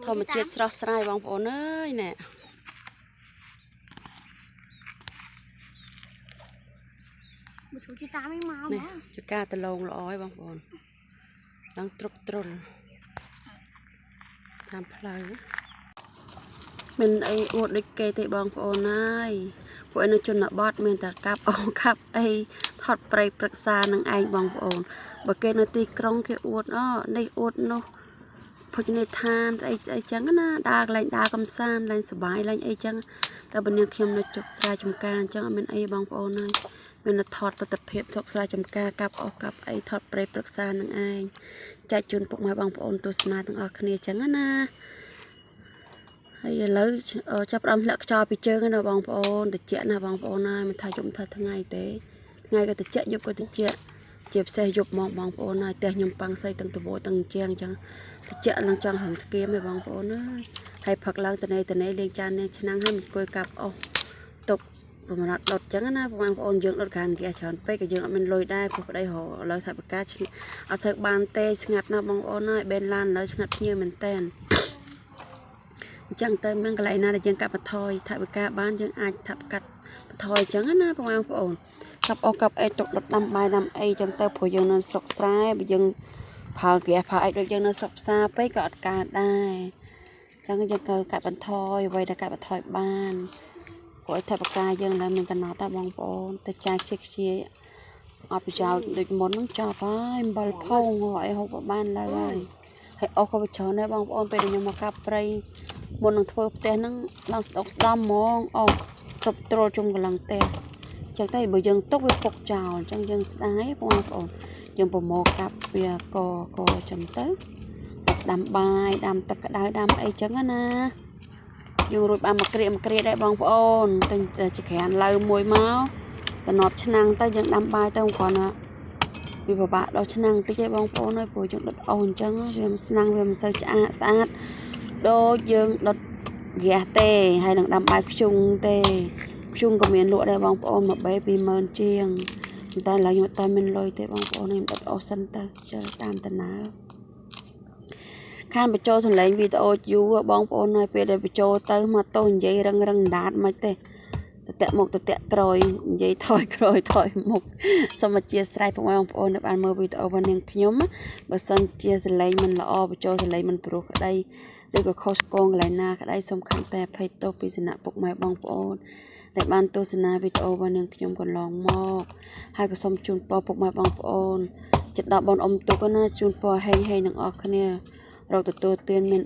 ធម្មជាតិស្រស់ស្រាយបងប្អូនអើយណែ មកជួយជីតាមឯងមក នេះចកាតឡងល្អហើយបងប្អូនឡើងត្រុបត្រុលតាមផ្លូវមិនអីអួតដូចគេទេបងប្អូនហើយពួកឯនៅជនបទមានតែកាប់អូកាប់អីថត់ព្រៃព្រឹក្សានឹងឯងបងប្អូនបើគេនៅទីក្រុងគេអួតអូនេះអួតនោះភោជនីយដ្ឋានអីអីចឹងណាដើរកន្លែងដើរកំសាន្តឡើងសប្បាយឡើងអីចឹងតែបើនាងខ្ញុំនៅជុកស្រែចំការអញ្ចឹងអត់មានអីបងប្អូនហើយមានតែថតទស្សនភាពស្រុកស្រែចំការកាប់អស់កាប់អីថតព្រៃព្រឹក្សានឹងឯងចែកជូនពុកម៉ែបងប្អូនទស្សនាទាំងអស់គ្នាចឹងណាហើយឥឡូវចាប់ផ្ដើមធ្លាក់ខ្យល់ពីជើងណាបងប្អូនតិចណាបងប្អូនហើយមិនថាយប់ថាថ្ងៃទេថ្ងៃក៏តិចយប់ក៏តិចជាពិសេសយប់មកបងប្អូនហើយផ្ទះខ្ញុំប៉ាំងសីទាំងតវទាំងជាងអញ្ចឹងតិចឡើងចង់ហឹងធ្គាមឯបងប្អូនហើយហើយផឹកឡើងតនេតនេលេងចានលេងឆ្នាំងហើយមិនអង្គុយកាប់អស់ទុកប្រមាណដុតចឹងណាបងប្អូនយើងដុតក្រានហ្គាសច្រើនពេកក៏យើងអត់មានលុយដែរព្រោះប្តីរកឥឡូវថវិកាអត់សូវបានទេស្ងាត់ណាស់បងប្អូនហើយបេនឡានឥឡូវស្ងាត់ភ្ញៀវមែនតែនអញ្ចឹងទៅមានកន្លែងណាដែលយើងកាត់បន្ថយថវិកាបានយើងអាចថាកាត់បន្ថយអញ្ចឹងណាបងប្អូនកាប់អស់កាប់អីទុកដុតដាំបាយដាំអីចឹងទៅព្រោះយើងនៅស្រុកស្រែបើយើងប្រើហ្គាសប្រើអីដូចយើងនៅស្រុកផ្សារពេកក៏អត់កើតដែរអញ្ចឹងយើងត្រូវកាត់បន្ថយអ្វីដែលកាត់បន្ថយបានព្រោះថវិកាយើងនៅមានកំណត់ដែរបងប្អូនទៅចាយខ្ជិះខ្ជាយអត់ប្រយោជន៍ដូចមុនហ្នឹងចប់ហើយអំបិលផុងអីហូបបានឡើយហើយហើយអស់ក៏ច្រើនដែរបងប្អូនពេលដែលខ្ញុំមកកាប់ព្រៃមុននឹងធ្វើផ្ទះហ្នឹងឡើងស្ដុកស្ដំហ្មងអស់គ្រប់ទ្រុលជុំកម្លាំងផ្ទះចឹងតែបើយើងទុកវាពុកចោលអញ្ចឹងយើងស្ដាយបងប្អូនយើងប្រមូលកាប់វាកកចឹងទៅដាំបាយដាំទឹកក្តៅដាំអីចឹងណាយើងរួចបានមួយគ្រាមួយគ្រាដែរបងប្អូនទិញតែចក្រានឡៅមួយមកតំណប់ឆ្នាំងទៅយើងដាំបាយទៅគ្រាន់តែវាពិបាកដល់ឆ្នាំងតិចឯងបងប្អូនហើយព្រោះយើងដុតអស់អញ្ចឹងវាមិនឆ្នាំងវាមិនសូវឆ្អាតស្អាតដូចយើងដុតហ្គាសទេហើយនឹងដាំបាយខ្ជុងទេខ្ជុងក៏មានលក់ដែរបងប្អូនមួយបេ20000ជាងតែឥឡូវខ្ញុំអត់មានលុយទេបងប្អូនខ្ញុំដុតអស់សិនទៅជិលតាមដំណើរខានបញ្ចូលសំឡេងវីដេអូយូរបងប្អូនហើយពេលដែលបញ្ចូលទៅមកទោះនិយាយរឹងរឹងដាតមិនទេតតាក់មុខតតាក់ក្រោយនិយាយថយក្រោយថយមុខសូមអធិស្ឋានពុកម៉ែបងប្អូនដែលបានមើលវីដេអូរបស់នាងខ្ញុំបើសិនជាសំឡេងមិនល្អបញ្ចូលសំឡេងមិនព្រោះក្តីឬក៏ខុសឆ្គងកន្លែងណាក្តីសូមខន្តីអភ័យទោសពីសំណាក់ពុកម៉ែបងប្អូនដែលបានទស្សនាវីដេអូរបស់នាងខ្ញុំកន្លងមកហើយក៏សូមជូនពរពុកម៉ែបងប្អូនចិត្តដល់បងអ៊ំទុកណាជូនពរហេងហេងទាំងអស់គ្នារកទទួលទានមាន